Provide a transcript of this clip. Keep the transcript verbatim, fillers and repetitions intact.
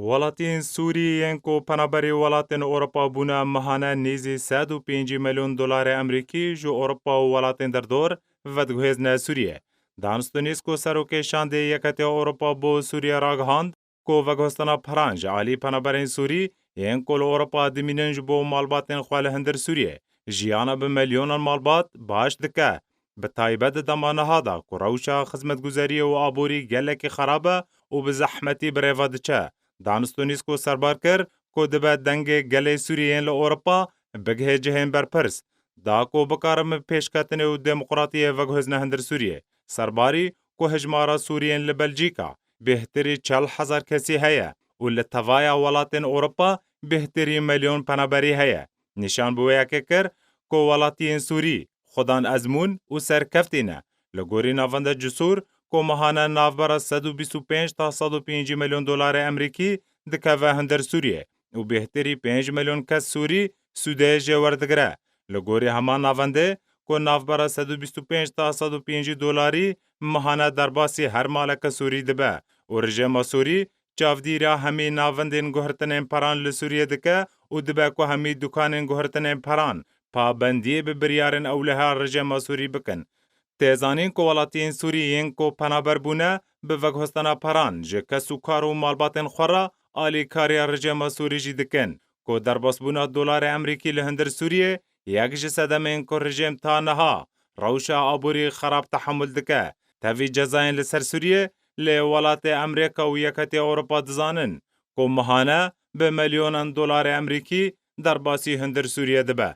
Welatiyên Sûrî yên ku penaberî welatên Ewropa bûne, mehane nêzî sed û pêncî milyon dolarê Amerîkî ji Ewropa û welatên derdor vediguhêzne Sûriyê. Dan Stonis ku serokê şandê Yeketiya Ewropa bo Sûriyê ragihand ku veguhestina peran ji alî penaberên Sûrî yên ku li Ewropa dimînin ji bo malbatên xwe li hundir Sûriyê jiyana bi milyonan malbat baş dike. Bi taybet di dema niha de ku rewşa xizmetguzariyê û aborî gelekî xerab e û bi zehmetî bi rêve diçe. Dan Stonis ku serbar kir ku dibe dengê gelê Sûriyê yên li Ewropa bigihe cihên berpirs, da ku bikarin bi pêşketinê û demokratiyê veguhêzne hundir Sûriyê. Serbarî ku hejmara Sûriyên li Belcîka bêhtirî çel hezar kesî heye û li tevaya welatên Ewropa bêhtirî milyon penaberî heye. Nîşan bi wê yekê kir ku welatiyên Sûrî xudan ezmûn û serkeftî ne. Li gorî navenda Cusûr ku mehane navbera sed û bîst û pênc ta sed û pêncî milyon dolarê Amerîkî dikeve hundir Sûriyê û bêhtirî pênc milyon kes Sûrî sûdê jê werdigire. Li gorî heman navendê ku navbera sed û bîst û pênc ta sed û pêncî dolarî mehane derbasî her maleke Sûrî dibe û rejêma Sûrî çavdîra hemî navendên guhertinên peran li Sûriyê dike û dibe ku hemî dukanên guhertinên peran pabendiyê bi biryarên ewleha rejêma Sûrî bikin. Tê zanîn ku welatiyên Sûrî yên ku penaber bûne bi veguhestana peran ji kes û kar û malbatên xwe re alîkariya rejêma Sûrî jî dikin ku derbasbûna dolarê Amerîkî li hundir Sûriyê yek ji sedemên ku rejêm ta niha rewşa aborî xerab tehemûl dike. Tevî cezayên li ser Sûriyê lê welatê Amerîka û Yeketiya Ewropa dizanin ku mehane bi milyonan dolarê Amerîkî derbasî hundir Sûriyê dibe.